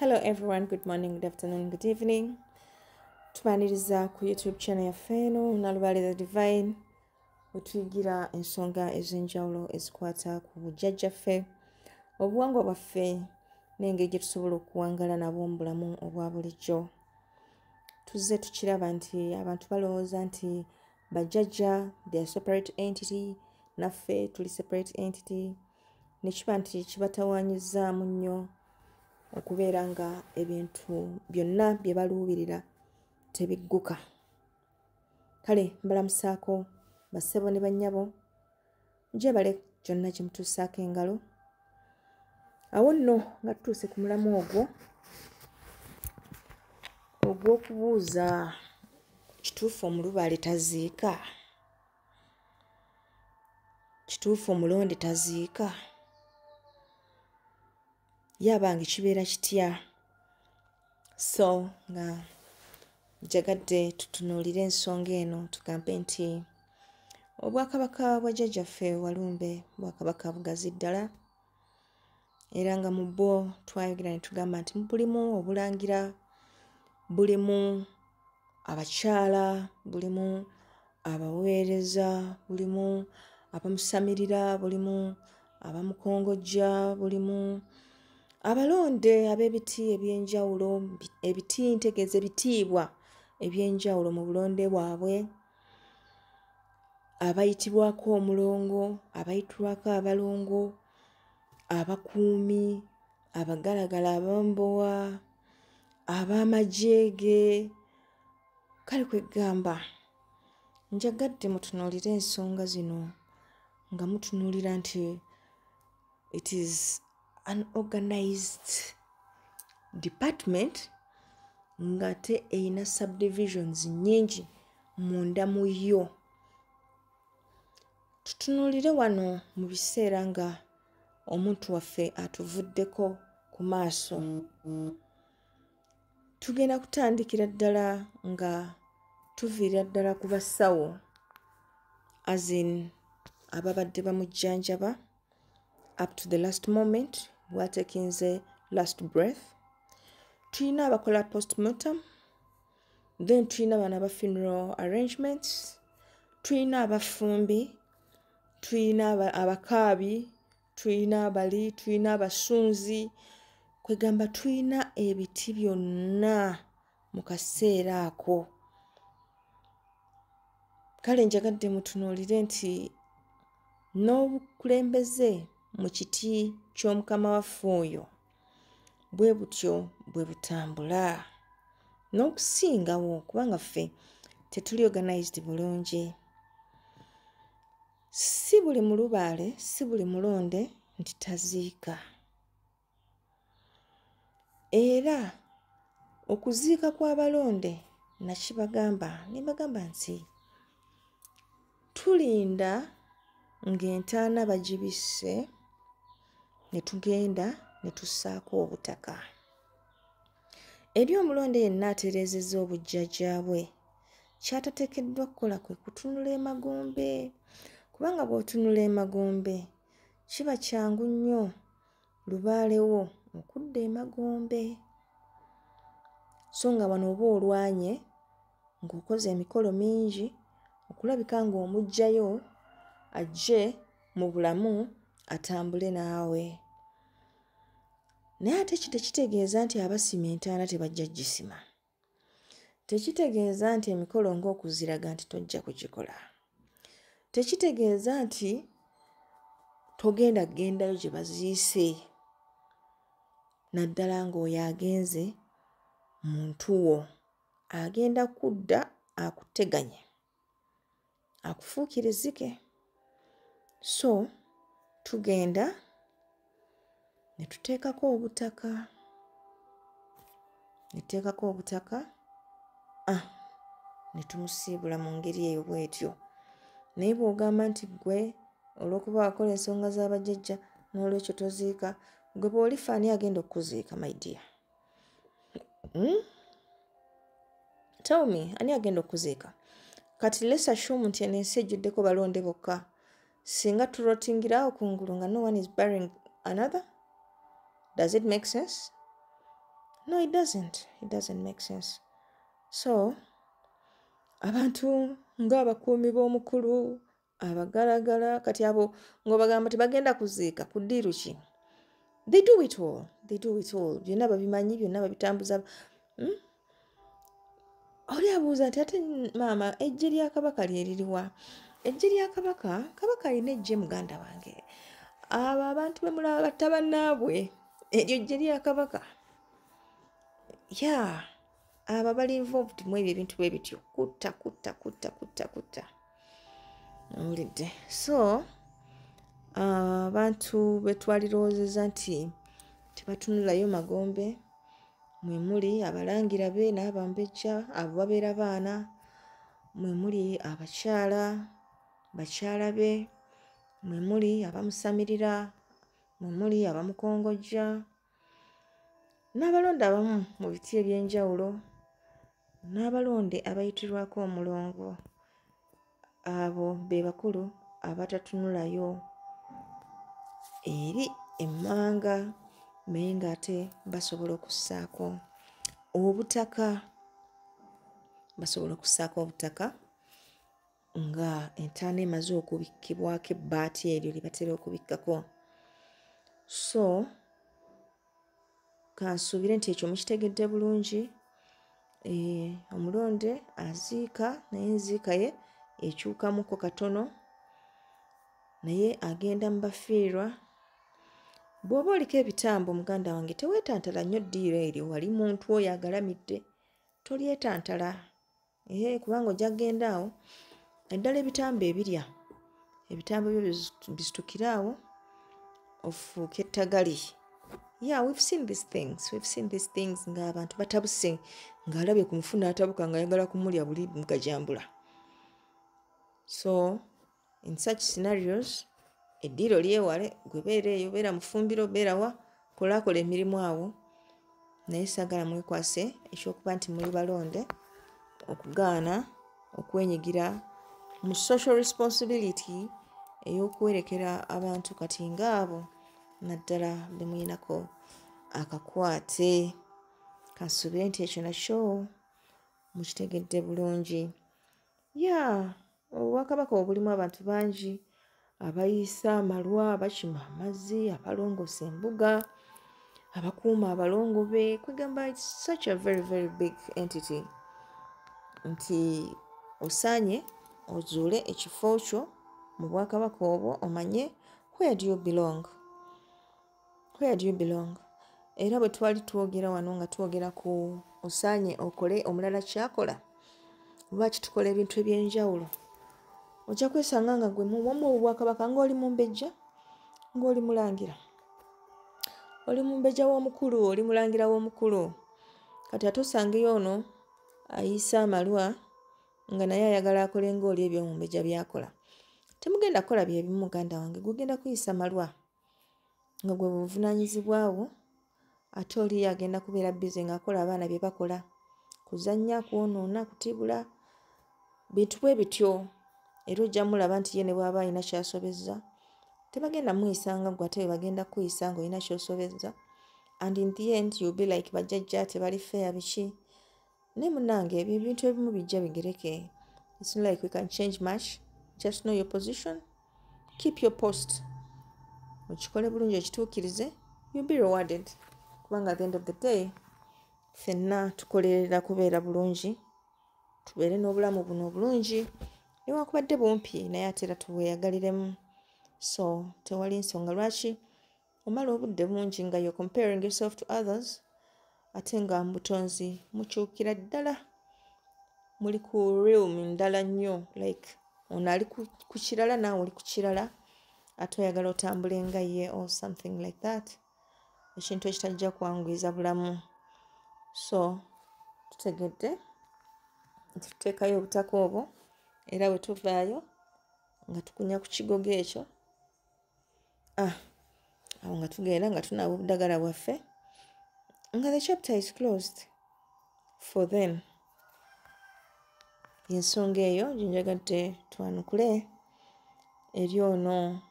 Hello everyone, good morning, good afternoon, good evening. Tubaniriza ku YouTube channel yaffe eno Nalubale the Divine, wetuyigira ensonga ez'enjawulo ezikwata ku bujjajjaffe, obuwangwa bwaffe n'engeri gye tusobola okuwangala nabwo mu bulamu obwa bulijjo. Tuzze tukiraba nti abantu balowooza nti bajjajja they are separate entity, naffe tuli separate entity, ne kiba nti kibatawaanyizaamu nnyo okubeera nga ebintu byonna bye baluubirira tebigguka. Kale mbalamusaako bassebo ne bannyabo, njebale gyonna gye mutuusaako engalo. Awo nno nga tutuuse ku mulamu ogwo ogw'okubuuza kituufu omulubaale taziika, kituufu omulonde taziika, ye abange kibeera kitya? So nga njagadde tutunuulire ensonga eno tugambe nti obwakabaka bwa jjajjaffe Walumbe bwakabaka bugazi ddala, era nga mu bwo twayogera ne tugamba nti bulimu obulangira, bulimu abakyala, bulimu abaweereza, bulimu abamusamirira, bulimu abamukongojja, bulimu abalonde ab'ebiti ebyenjawulo, ebiti ntegeeza ebitiibwa ebyenjawulo mu bulonde bwabwe, abayitibwako omulongo, abayitibwako abalongo, abakuumi, abagalagala, abambowa, ab'amajeege. Kale kwegamba njagadde mutunuulire ensonga zino nga mutunuulira nti it is an organized department ng'ate erina subdivisions nnyingi munda mu yo. Tutunuulire wano mu biseera nga omuntu waffe atuvuddeko ku maaso. Tugenda kutandikira ddala nga tuviira ddala ku basawo, as in ababadde bamujjanjaba up to the last moment bw'atekinze last breath. Tulina abakola postmortem, then tulina bano aba funeral arrangements, tulina abafumbi, tulina abakaabi, tulina abali, tulina abasunzi. Kwegamba tulina ebiti byonna mu kaseera ako. Kale njagadde mutunuulire nti n'obukulembeze mu kiti ky'omukama waffe oyo bwe butyo bwe butambula n'okusingawo, kubanga ffe tetuli organized bulungi. Si buli mulubaale, si buli mulonde nti taziika. Era okuziika kw'abalonde nakibagamba ne mbagamba nti tulinda ng'entaana bagibisse ne tugenda ne tussaako obutaka. Eri omulonde yenna atereezezza obujjajja bwe, ky'atateekeddwa kukola kwe kutunula emagombe, kubanga bw'otunula emagombe kiba kyangu nnyo lubaalewo okudda emagombe. So nga wano oba olwanye ng'okoze emikolo mingi okulabika ng'omuggyayo ajje mu bulamu atambule naawe. Naye ate ki tekitegeeza nti abasima entaana tebajja gisima. Tekitegeeza nti emikolo ng'okuziraga nti tojja kugikola. Tekitegeeza nti togenda kugendayo gye baziise, naddala ng'oyo agenze muntu wo, agenda kudda akuteganye, akufuukire ezzike. So tugenda ne tuteekako obutaka, ne tuteekako obutaka, ne tumusiibula mu ngeri eyo bw'etyo. Naye bw'ogamba nti ggwe olw'okuba wakola ensonga z'abajjajja n'olwekyo toziika, ggwe bw'olifa ani agenda okukuziika, my dear? Tell me, ani agenda okuziika? Kati let's assume nti eno ensi ejjuddeko balonde bokka. Singa turotingirawo kungulu nga no one is burying another, does it make sense? No, it doesn't. It doesn't make sense. So abantu ng'abakuumi b'omukulu, abagalagala, kati abo ng'obagamba tebagenda kuziika ku ddiiru ki? They do it all. They do it all. Byonna babimanyi, byonna babitambuza. Oli abuuza nti ate maama eggye lya Kabaka lye liriwa? Eggye lya Kabaka, Kabaka alina eggye muganda wange. Abo abantu be mulaba batta bannaabwe, eryo ggye lya Kabaka. Yeah, abo bali involved mu ebyo ebintu bwe bityo, kutta, kutta, kutta, kutta, kutta. Owulidde? So abantu be twalirowoozezza nti tebatunulayo magombe, mwe muli abalangira be n'abambejja, abo babeera baana, mwe muli abakyala, bakyala be, mwe muli abamusamirira, mwe muli abamukongojja, n'abalonde abamu mu biti eby'enjawulo, n'abalonde abayitirwako omulongo. Abo be bakulu abatatunulayo eri emmanga, naye ng'ate basobola okussaako obutaka, basobola okussaako obutaka nga entaana emaze okubikkibwako ebbaati eryo lye batera okubikkako. So kansuubire nti ekyo mukitegedde bulungi. Omulonde aziika, naye enziika ye ekyukamuko katono, naye agenda mu bafiirwa. Bw'oba oliko ebitambo muganda wange, teweetantala nnyo ddiiro eryo, wali muntu oyo agalamidde, tolyetantala. Kubanga ojja kugenda awo, naddala ebitambo ebirya, ebitambo byo bisitukire awo, ofuuke ettagali. Yeah, we've seen these things. We've seen these things ng'abantu batabuse, ng'alabye ku mufu n'atabuka ng'ayagala kumulya buli mugajambula. So in such scenarios, eddiiro lyewale, gwe beera eyo, beera mufumbiro, beera wa, kolaakola emirimu awo, naye saagala mwekwase ekyokuba nti muli balonde okugaana okwenyigira mu social responsibility ey'okuwerekera abantu kati ng'abo, naddala be muyinako akakwate. Kansuubire nti ekyo nakyo mukitegedde bulungi. Yeah, obwakabaka obulimu abantu bangi abayiisa amalwa, abakima amazzi, abalongoosa embuga, abakuuma abalongo be, kwegamba it's such a very very big entity nti osaanye ozuule ekifo kyo mu bwakabaka obwo, omanye where do you belong? Where do you belong? Era bwe twali twogera wano nga twogera ku osaanye okole omulala ky'akola, lwaki tukola ebintu eby'enjawulo? Ojja kwesanga nga gwe wamu obwakabaka ng'oli mumbejja, ng'oli mulangira. Oli mumbejja w'omukulu, oli mulangira w'omukulu. Kati ate osangeyo ono ayiisa amalwa nga naye ayagala akole ng'oli ebyomumbejja by'akola. Temugenda kukola bye bimu muganda wange, gwe ogenda kuyisa malwa nga gwe buvunaanyizibwa bwo, ate oli ye agenda kubeera busy ng'akola abaana bye bakola, kuzannya, kwonoona, kutibula, bintu bwe bityo. Era ojja mulaba nti ye ne bw'aba alina ky'asobezza, tebagenda muyisa nga ggwe ate bwe bagenda kukuyisa ng'olina ky'osobezza. And in the end you'll be like bajjajja tebali fair biki. Naye munnange ebyo ebintu ebimu bijja bigereke. It's not like we can change much. Just know your position, keep your post. Okikole bulungi okituukirize, you'll be rewarded. Kubanga at the end of the day, ffenna tukolerera kubeera bulungi, tubeere n'obulamu buno obulungi, newankubadde bumpi naye ate era tubweyagaliremu. So tewali nsonga lwaki omala obudde bungi nga you're comparing yourself to others, ate nga mu butonzi mukyukira ddala, muli ku realm ndala nnyo, like ono ali ku kirala naawe oli ku kirala, ate oyagala otambule nga ye or something like that. Ekintu ekitajja kwanguyiza bulamu. So tutegedde nti tuteekayo obutaka obwo, era bwe tuvaayo nga tukunya ku kigogo ekyo, awo nga tugenda nga tunaaba obuddagala bwaffe, nga the chapter is closed for them. Y'ensonga eyo gye njagadde twanukule eri ono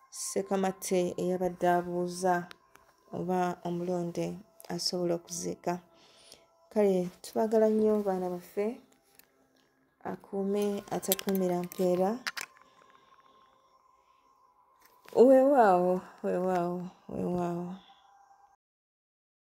Ssekamatte eyabadde abuuza oba omulonde asobola okuziika. Kale tubagala nnyo baana baffe, akuume atakuumira mpeera. Weewaawo, weewaawo, weewaawo.